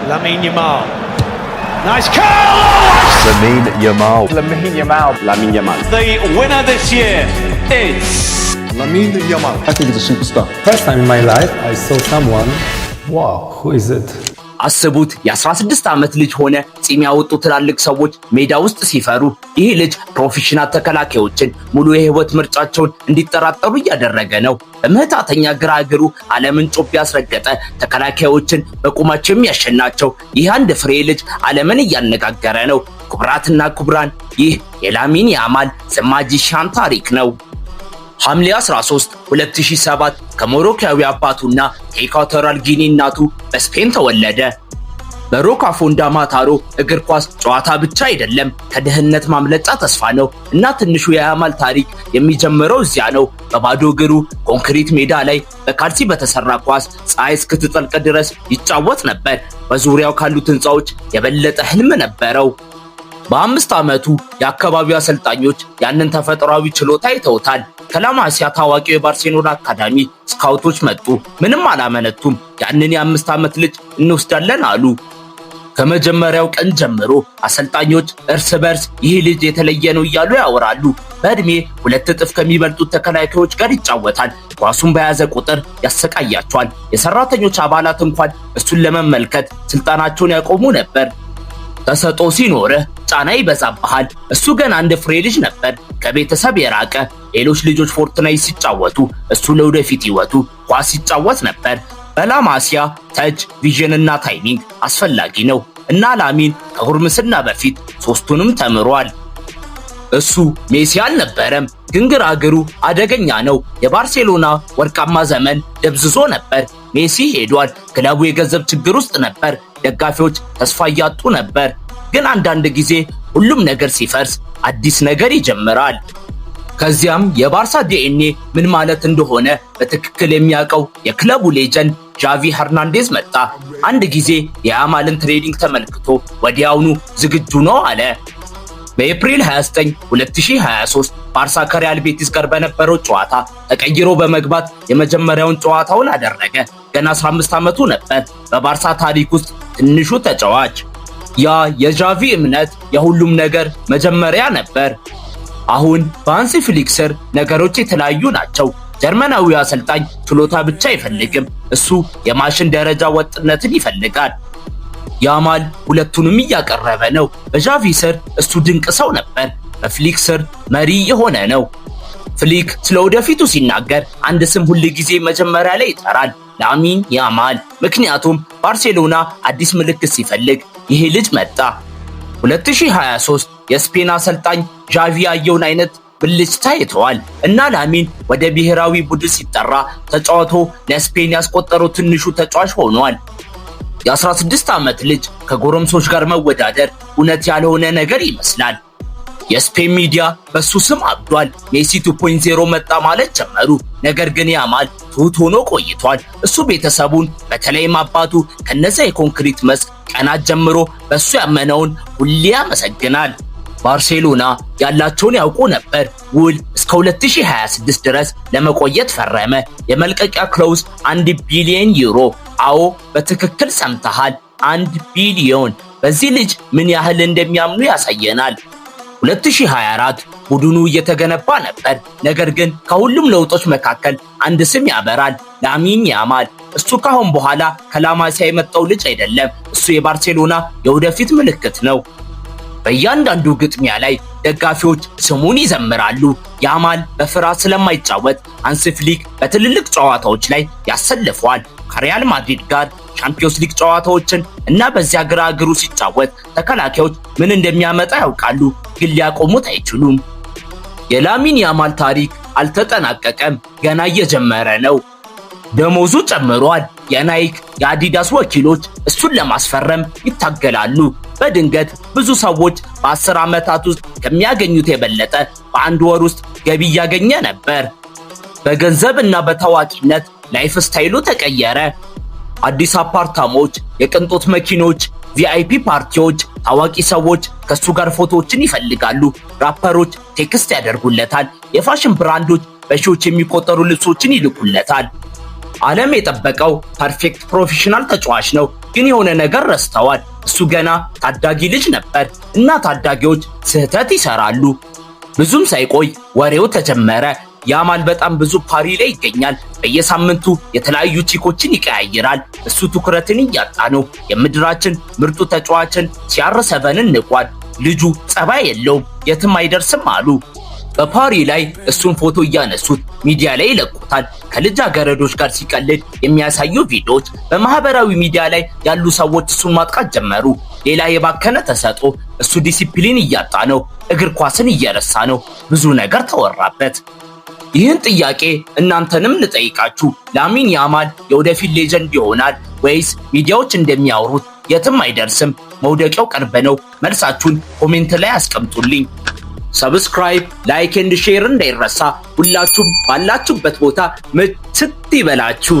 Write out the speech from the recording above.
Lamine Yamal. Nice curl! Oh, Lamine Yamal. Lamine Yamal. Lamine Yamal. The winner this year is Lamine Yamal. I think he's a superstar. First time in my life I saw someone, wow, who is it? አስቡት፣ የ16 ዓመት ልጅ ሆነ ጺም ያወጡ ትላልቅ ሰዎች ሜዳ ውስጥ ሲፈሩ፣ ይህ ልጅ professional ተከላካዮችን ሙሉ የህይወት ምርጫቸውን እንዲጠራጠሩ እያደረገ ነው። በምትሃተኛ ግራ እግሩ ዓለምን ጮቤ ያስረገጠ፣ ተከላካዮችን በቁማቸው የሚያሸናቸው ይህ አንድ ፍሬ ልጅ ዓለምን እያነጋገረ ነው። ክቡራትና ክቡራን፣ ይህ የላሚን ያማል the magician ታሪክ ነው። ሐምሌ 13 2007 ከሞሮካዊ አባቱና ከኢኳቶሪያል ጊኒ እናቱ በስፔን ተወለደ። በሮካፎንዳ ማታሮ እግር ኳስ ጨዋታ ብቻ አይደለም፣ ከድህነት ማምለጫ ተስፋ ነው እና ትንሹ የያማል ታሪክ የሚጀምረው እዚያ ነው። በባዶ እግሩ ኮንክሪት ሜዳ ላይ በካልሲ በተሰራ ኳስ ፀሐይ እስክትጠልቅ ድረስ ይጫወት ነበር። በዙሪያው ካሉት ህንፃዎች የበለጠ ህልም ነበረው። በ5 ዓመቱ የአካባቢው አሰልጣኞች ያንን ተፈጥሯዊ ችሎታ አይተውታል። ከላማሲያ ታዋቂው የባርሴሎና አካዳሚ ስካውቶች መጡ። ምንም አላመነቱም። ያንን የ5 ዓመት ልጅ እንወስዳለን አሉ። ከመጀመሪያው ቀን ጀምሮ አሰልጣኞች እርስ በርስ ይህ ልጅ የተለየ ነው እያሉ ያወራሉ። በእድሜ 2 እጥፍ ከሚበልጡት ተከላካዮች ጋር ይጫወታል። ኳሱን በያዘ ቁጥር ያሰቃያቸዋል። የሰራተኞች አባላት እንኳን እሱን ለመመልከት ስልጠናቸውን ያቆሙ ነበር። ተሰጥኦ ሲኖርህ ጫና ይበዛብሃል። እሱ ገና አንድ ፍሬ ልጅ ነበር፣ ከቤተሰብ የራቀ። ሌሎች ልጆች Fortnite ሲጫወቱ እሱ ለወደፊት ህይወቱ ኳስ ሲጫወት ነበር። በላማሲያ touch፣ vision እና timing አስፈላጊ ነው እና ላሚን ከጉርምስና በፊት ሶስቱንም ተምሯል። እሱ ሜሲ አልነበረም፣ ግን ግራ እግሩ አደገኛ ነው። የባርሴሎና ወርቃማ ዘመን ደብዝዞ ነበር። ሜሲ ሄዷል። ክለቡ የገንዘብ ችግር ውስጥ ነበር። ደጋፊዎች ተስፋ እያጡ ነበር። ግን አንዳንድ ጊዜ ሁሉም ነገር ሲፈርስ አዲስ ነገር ይጀምራል። ከዚያም የባርሳ ዲኤንኤ ምን ማለት እንደሆነ በትክክል የሚያውቀው የክለቡ legend ዣቪ ሄርናንዴዝ መጣ። አንድ ጊዜ የያማልን training ተመልክቶ ወዲያውኑ ዝግጁ ነው አለ። በኤፕሪል 29 2023 ባርሳ ከሪያል ቤቲስ ጋር በነበረው ጨዋታ ተቀይሮ በመግባት የመጀመሪያውን ጨዋታውን አደረገ። ገና 15 ዓመቱ ነበር። በባርሳ ታሪክ ውስጥ ትንሹ ተጫዋች። ያ የዣቪ እምነት የሁሉም ነገር መጀመሪያ ነበር። አሁን በሃንሲ ፍሊክ ስር ነገሮች የተለያዩ ናቸው። ጀርመናዊው አሰልጣኝ ችሎታ ብቻ አይፈልግም። እሱ የማሽን ደረጃ ወጥነትን ይፈልጋል። ያማል ሁለቱንም እያቀረበ ነው። በዣቪ ስር እሱ ድንቅ ሰው ነበር። በፍሊክ ስር መሪ የሆነ ነው። ፍሊክ ስለ ወደፊቱ ሲናገር አንድ ስም ሁል ጊዜ መጀመሪያ ላይ ይጠራል፣ ላሚን ያማል። ምክንያቱም ባርሴሎና አዲስ ምልክት ሲፈልግ ይሄ ልጅ መጣ። 2023 የስፔን አሰልጣኝ ዣቪ ያየውን አይነት ብልጭታ አይተዋል እና ላሚን ወደ ብሔራዊ ቡድን ሲጠራ ተጫውቶ ለስፔን ያስቆጠረው ትንሹ ተጫዋች ሆኗል። የ16 ዓመት ልጅ ከጎረምሶች ጋር መወዳደር እውነት ያልሆነ ነገር ይመስላል። የስፔን ሚዲያ በሱ ስም አብዷል። ሜሲ 2.0 መጣ ማለት ጀመሩ። ነገር ግን ያማል ትሁት ሆኖ ቆይቷል። እሱ ቤተሰቡን በተለይም አባቱ ከነዛ የኮንክሪት መስክ ቀናት ጀምሮ በሱ ያመነውን ሁሌ ያመሰግናል። ባርሴሎና ያላቸውን ያውቁ ነበር። ውል እስከ 2026 ድረስ ለመቆየት ፈረመ። የመልቀቂያ clause 1 ቢሊዮን ዩሮ። አዎ፣ በትክክል ሰምተሃል፣ 1 ቢሊዮን። በዚህ ልጅ ምን ያህል እንደሚያምኑ ያሳየናል። 2024 ቡድኑ እየተገነባ ነበር። ነገር ግን ከሁሉም ለውጦች መካከል አንድ ስም ያበራል፣ ላሚን ያማል። እሱ ካሁን በኋላ ከላማሲያ የመጣው ልጅ አይደለም። እሱ የባርሴሎና የወደፊት ምልክት ነው። በእያንዳንዱ ግጥሚያ ላይ ደጋፊዎች ስሙን ይዘምራሉ። ያማል በፍርሃት ስለማይጫወት ሃንስ ፍሊክ በትልልቅ ጨዋታዎች ላይ ያሰልፈዋል። ከሪያል ማድሪድ ጋር ቻምፒዮንስ ሊግ ጨዋታዎችን እና በዚያ ግራ እግሩ ሲጫወት ተከላካዮች ምን እንደሚያመጣ ያውቃሉ፣ ግን ሊያቆሙት አይችሉም። የላሚን ያማል ታሪክ አልተጠናቀቀም፣ ገና እየጀመረ ነው። ደሞዙ ጨምሯል። የናይክ፣ የአዲዳስ ወኪሎች እሱን ለማስፈረም ይታገላሉ። በድንገት ብዙ ሰዎች በ10 ዓመታት ውስጥ ከሚያገኙት የበለጠ በአንድ ወር ውስጥ ገቢ እያገኘ ነበር። በገንዘብ እና በታዋቂነት lifestyle ኡ ተቀየረ። አዲስ አፓርታማዎች፣ የቅንጦት መኪኖች፣ VIP ፓርቲዎች፣ ታዋቂ ሰዎች ከሱ ጋር ፎቶዎችን ይፈልጋሉ። ራፐሮች text ያደርጉለታል። የፋሽን ብራንዶች በሺዎች የሚቆጠሩ ልብሶችን ይልኩለታል። ዓለም የጠበቀው perfect professional ተጫዋች ነው። ግን የሆነ ነገር ረስተዋል። እሱ ገና ታዳጊ ልጅ ነበር እና ታዳጊዎች ስህተት ይሰራሉ። ብዙም ሳይቆይ ወሬው ተጀመረ። ያማል በጣም ብዙ ፓሪ ላይ ይገኛል። በየሳምንቱ የተለያዩ ቺኮችን ይቀያይራል። እሱ ትኩረትን እያጣ ነው። የምድራችን ምርጡ ተጫዋችን CR7ን ንቋል። ልጁ ጸባይ የለውም፣ የትም አይደርስም አሉ። በፓሪ ላይ እሱን ፎቶ እያነሱት ሚዲያ ላይ ይለቁታል። ከልጃገረዶች ጋር ሲቀልድ የሚያሳዩ ቪዲዮዎች በማህበራዊ ሚዲያ ላይ ያሉ ሰዎች እሱን ማጥቃት ጀመሩ። ሌላ የባከነ ተሰጥኦ። እሱ ዲሲፕሊን እያጣ ነው። እግር ኳስን እየረሳ ነው። ብዙ ነገር ተወራበት። ይህን ጥያቄ እናንተንም ልጠይቃችሁ። ላሚን ያማል የወደፊት legend ይሆናል ወይስ ሚዲያዎች እንደሚያወሩት የትም አይደርስም፣ መውደቂያው ቅርብ ነው? መልሳችሁን comment ላይ አስቀምጡልኝ። Subscribe፣ like and share እንዳይረሳ። ሁላችሁም ባላችሁበት ቦታ ምችት ይበላችሁ።